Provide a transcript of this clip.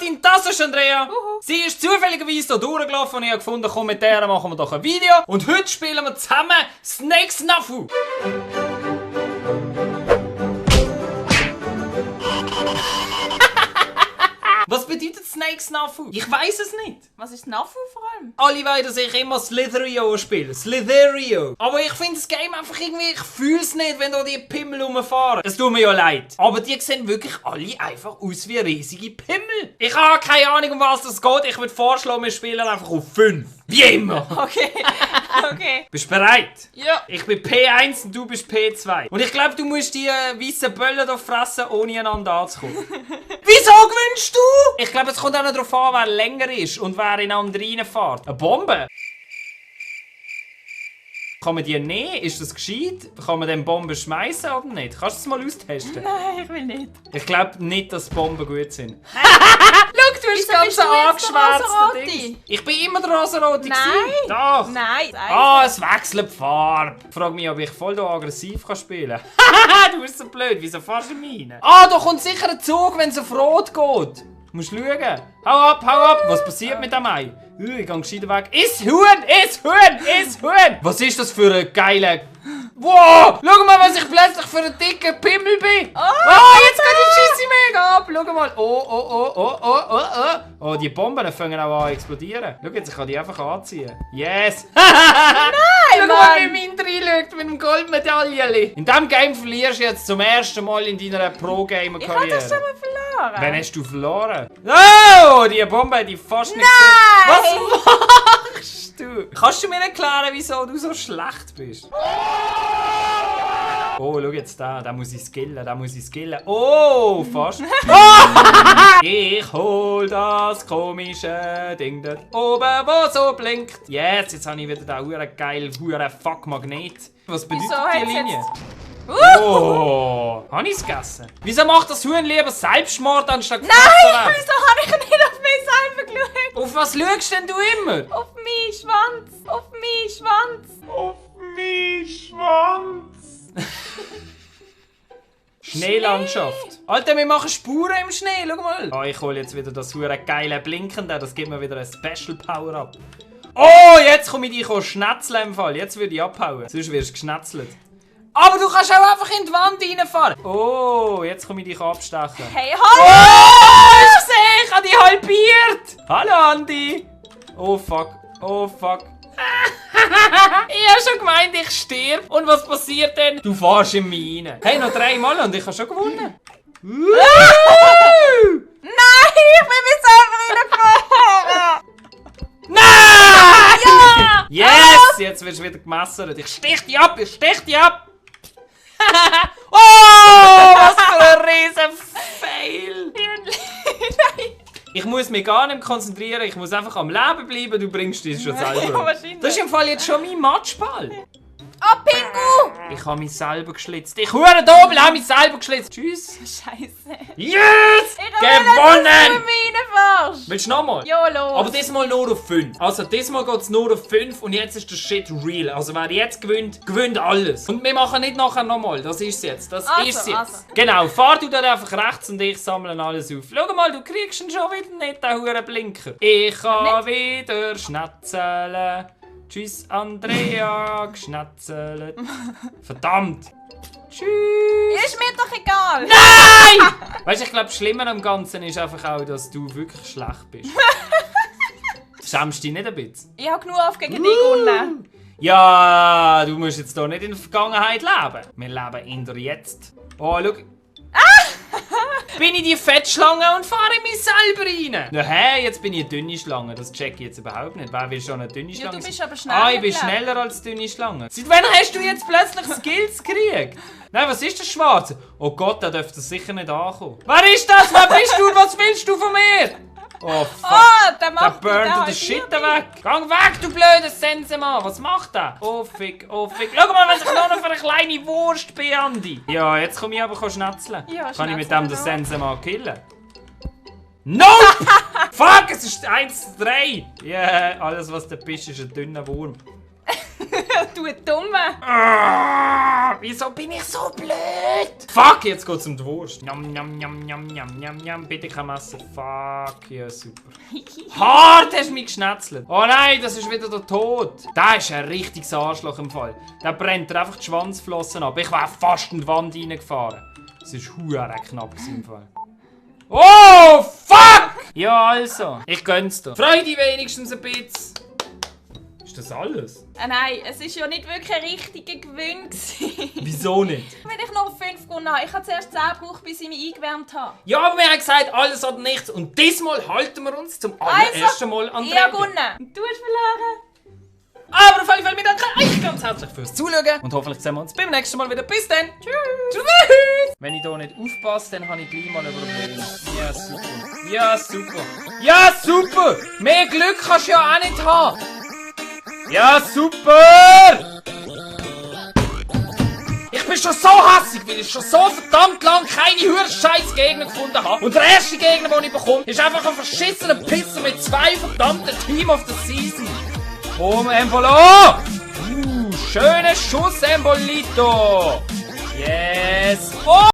Kandidatin, das ist Andrea. Sie ist zufälligerweise hier durchgelaufen und ich habe gefunden, komm, mit der machen wir doch ein Video. Und heute spielen wir zusammen Snake Snafu. Was bedeutet Snake Snafu? Ich weiß es nicht. Was ist Snafu vor allem? Alle wollen, dass ich immer Slitherio spiele. Slitherio. Aber ich finde das Game einfach irgendwie, ich fühle es nicht, wenn da die Pimmel rumfahren. Es tut mir ja leid. Aber die sehen wirklich alle einfach aus wie riesige Pimmel. Ich habe keine Ahnung, um was das geht. Ich würde vorschlagen, wir spielen einfach auf 5. Wie immer. Okay. Okay. Bist du bereit? Ja. Ich bin P1 und du bist P2. Und ich glaube, du musst die weißen Böllen hier fressen, ohne einander anzukommen. Wieso gewünscht du? Ich glaube, es kommt auch noch darauf an, wer länger ist und wer in andere reinfährt. Eine Bombe? Kann man die nehmen? Ist das gescheit? Kann man den Bomben schmeißen oder nicht? Kannst du es mal austesten? Nein, ich will nicht. Ich glaube nicht, dass Bomben gut sind. Schau, du hast ganz angeschwärzte Ding. Ich bin immer der rosarote. Nein. Doch. Nein. Es wechselt die Farbe. Ich frage mich, ob ich voll da aggressiv spielen kann. Du bist so blöd. Wieso fährst du mich rein? Da kommt sicher ein Zug, wenn es auf Rot geht. Du musst schauen. Hau ab, hau ab. Was passiert mit dem Ei? Ich gehe gescheiter weg. Iss Huhn, iss Huhn, iss Huhn. Was ist das für ein geiler... Wow! Schau mal, was ich plötzlich für einen dicken Pimmel bin! Jetzt geht die Scheisse mega ab! Schau mal! Oh, die Bomben fangen auch an zu explodieren. Schau jetzt, ich kann die einfach anziehen. Yes! Nein, schau mal, wie mein reinschaut mit dem Goldmedaille. In diesem Game verlierst du jetzt zum ersten Mal in deiner Pro-Gamer-Karriere. Ich habe das schon mal verloren. Wann hast du verloren? Oh, die Bombe, die fast nicht gesehen. Was machst du? Kannst du mir erklären, wieso du so schlecht bist? Oh, schau jetzt da, da muss ich skillen, Oh, fast. Ich hol das komische Ding dort oben, wo so blinkt. Jetzt habe ich wieder den geilen Fuck-Magnet. Was bedeutet die Linie? Oh, habe ich es gegessen? Wieso macht das Huhn lieber Selbstmord anstatt Nein, wieso habe ich nicht auf mich selber geschaut? Auf was schaust denn du immer? Auf meinen Schwanz, auf meinen Schwanz. Auf meinen Schwanz. Schneelandschaft. Alter, wir machen Spuren im Schnee, schau mal. Ich hole jetzt wieder das hure geile Blinkende, das gibt mir wieder ein Special Power-Up. Oh, jetzt komme ich dich schnetzeln im Fall. Jetzt würde ich abhauen, sonst wirst du geschnetzelt. Aber du kannst auch einfach in die Wand reinfahren. Oh, jetzt komme ich dich abstechen. Hey, hallo! Oh, ich sehe, ich habe dich halbiert. Hallo, Andi. Oh, fuck. Oh, fuck. Ich habe schon gemeint, ich sterbe. Und was passiert denn? Du fährst in mich rein. Hey, noch 3 Mal und ich habe schon gewonnen. Nein, ich bin mir selber reingefahren. Nein! Ja! Yes! Jetzt wirst du wieder gemessert. Ich stich dich ab, Oh, was für ein riesen Fail. Ich muss mich gar nicht konzentrieren, ich muss einfach am Leben bleiben, du bringst dich schon selber. Das ist im Fall jetzt schon mein Matchball. Oh, Pingu! Ich habe mich selber geschlitzt. Ich hure Dobel, habe mich selber geschlitzt. Tschüss. Scheiße. Yes! Ich will, dass du gewonnen! mich reinfährst. Willst du nochmal? Ja, los. Aber diesmal nur auf 5. Also diesmal geht es nur auf 5 und jetzt ist der Shit real. Also wer jetzt gewinnt, gewinnt alles. Und wir machen nicht nachher nochmal. Das ist es jetzt. Das ist es jetzt. Genau, fahr du dann einfach rechts und ich sammle alles auf. Schau mal, du kriegst ihn schon wieder nicht, den huren Blinker. Ich kann wieder schnetzeln. Tschüss, Andrea, geschnetzelt. Verdammt. Tschüss. Ist mir doch egal. Nein! Weißt du, ich glaube, schlimmer am Ganzen ist einfach auch, dass du wirklich schlecht bist. Schämst du dich nicht ein bisschen? Ich habe genug auf gegen dich gewonnen. Ja, du musst jetzt hier nicht in der Vergangenheit leben. Wir leben in der Jetzt. Oh, schau. Bin ich die Fettschlange und fahre in mich selber rein? Na hä, jetzt bin ich eine dünne Schlange. Das check ich jetzt überhaupt nicht. Wer will schon eine dünne Schlange? Ja, du bist aber schneller. Ich bin schneller als dünne Schlange. Seit wann hast du jetzt plötzlich Skills gekriegt? Nein, was ist das Schwarze? Oh Gott, da dürfte sicher nicht ankommen. Wer ist das? Wer bist du und was willst du von mir? Oh fuck. Oh, der macht burnt den Shit weg. Gang weg, du blödes Sensemann. Was macht der? Oh fick, oh fick. Schau mal, was ich noch für eine kleine Wurst bin, Andi. Ja, jetzt komme ich aber schnetzeln. Ja, kann ich mit dem den Sensemann killen? Nope! Fuck, es ist 1-3. Ja, alles was du bist, ist ein dünner Wurm. Du Dumme. Wieso bin ich so blöd? Fuck, jetzt geht's um die Wurst. Njam, njam, njam, njam, njam, njam, njam. Bitte kein Messer. Fuck, ja super. Hart hast du mich geschnetzelt. Oh nein, das ist wieder der Tod. Der ist ein richtiges Arschloch im Fall. Der brennt dir einfach die Schwanzflossen ab. Ich wäre fast in die Wand reingefahren. Das ist verdammt knapp im Fall. Oh, fuck! Ja, also. Ich gönn's dir. Freu dich wenigstens ein bisschen. Ist das alles? Nein, es war ja nicht wirklich ein richtiger Gewinn. Wieso nicht? Wenn ich nur 5 gewonnen habe. Ich habe zuerst 10 gebraucht, bis ich mich eingewärmt habe. Ja, aber wir haben gesagt, alles oder nichts. Und diesmal halten wir uns zum allerersten Mal an die Ich habe Regeln. gewonnen. Und du hast verloren. Aber auf alle Fälle, wir danken euch ganz herzlich fürs Zuschauen. Und hoffentlich sehen wir uns beim nächsten Mal wieder. Bis dann. Tschüss. Tschüss. Wenn ich hier nicht aufpasse, dann habe ich gleich mal ein Problem. Ja, super. Ja, super. Ja, super. Mehr Glück kannst du ja auch nicht haben. Ja, super. Ich bin schon so hassig, weil ich schon so verdammt lang keine scheiß Gegner gefunden habe. Und der erste Gegner, den ich bekomme, ist einfach ein verschissener Pisser mit 2 verdammten Team of the Season. Boom, Embolo! Schöner Schuss, Embolito! Yes! Oh!